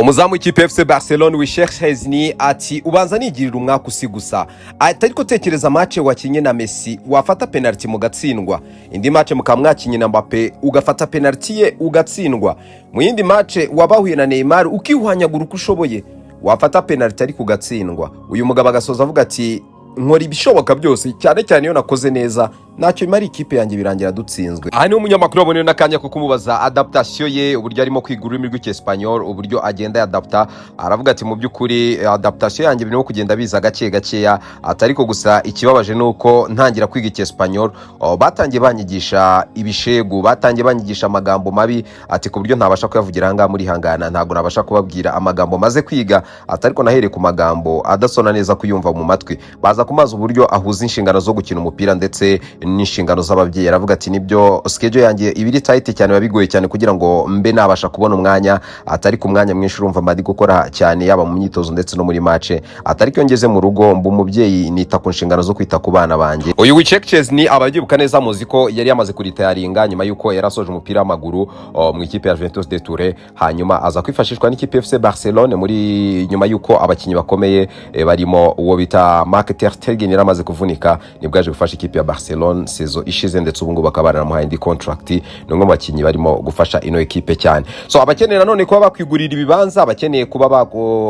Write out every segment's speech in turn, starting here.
Umuzamu w'ikipe FC Barcelone, Wojciech Szczesny, ati: "Ubanza nigirira umwaka usi gusa." Ati: "Ariko tekereza match wakinye na Messi, wafata penalty mugatsindwa, indi match mukaba mwakinye na Mbappe, ugafata penalty ye ugatsindwa, mu yindi match wabahuye na Neymar ukihwanyagura uko ushoboye, wafata penalty ariko ugatsindwa." Uyu mugabo agasoza avuga ati: "Nkora ibishoboka byose, cyane cyane iyo nakoze neza, ntacyo bimara ikipe yanjye, birangira dutsinzwe." Aha niho umunyamakuru waboneye n'akanya ko kumubaza adaptation ye, uburyo arimo kwiga ururimi rw'Icyesipanyol, uburyo agenda yadapta. Aravuga ati: "Mu by'ukuri adaptation yanjye birimo kugenda biza gake gakeya." Ati: "Ariko gusa ikibabaje ni uko ntangira kwiga Icyesipanyol, oh, batangiye banyigisha ibishegu, batangiye banyigisha amagambo mabi." Ati: "Ku buryo ntabasha kuyavugira ahangaha muri hangana, ntabwo nabasha kubabwira amagambo maze kwiga." Ati: "Ariko nahereye ku magambo adasona neza kuyumva mu matwi." Baza kumaza uburyo ahuza inshingano zo gukina umupira ndetse n'inshingano z'ababyeyi. Aravuga ati: "Nibyo, schedule yanjye iba iri tight cyane, biba bigoye cyane kugira ngo mbe nabasha kubona umwanya." Atari ku mwanya mwinshi, urumva mba ndi gukora cyane, yaba mu myitozo ndetse no muri match. Atari ko iyo ngeze mu rugo mba umubyeyi, nita ku nshingano zo kwita ku bana banjye. Uyu Wojciech Szczesny, ababyibuka neza muzi ko yari yamaze kuritayaringa nyuma y'uko yari asoje umupira w'amaguru, oh, mu ikipe ya Juventus de Turin, hanyuma aza kwifashishwa n'ikipe FC Barcelone muri nyuma y'uko abakinnyi bakomeye barimo uwo bita Marc ter Stegen yari amaze kuvunika. Nibwo yaje gufasha ikipe ya Barcelone saison ishize, ndetse ubu ngubu bakaba baranamuhaye indi contract. Ni umwe mu bakinnyi barimo gufasha ino ekipe cyane. So abakeneye nanone kuba bakwigurira ibibanza, abakeneye kuba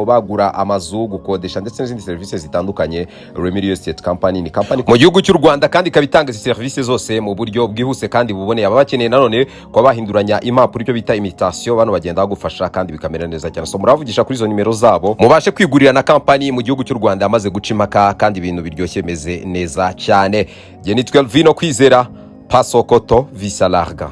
bagura amazu, gukodesha ndetse n'izindi serivisi zitandukanye, Remy Real Estate Company ni company mu gihugu cy'u Rwanda kandi ikaba itanga izi serivisi zose mu buryo bwihuse kandi buboneye. Aba bakeneye nanone kuba bahinduranya impapuro, icyo bita mutation, bano bagenda bagufasha kandi bikamera neza cyane. So murabavugisha kuri izo nimero zabo, mubashe kwigurira na company mu gihugu cy'u Rwanda yamaze guca impaka kandi ibintu biryoshye, bimeze neza cyane. Jye nitwa Elvino Kwizera Pasokoto Visa Larga.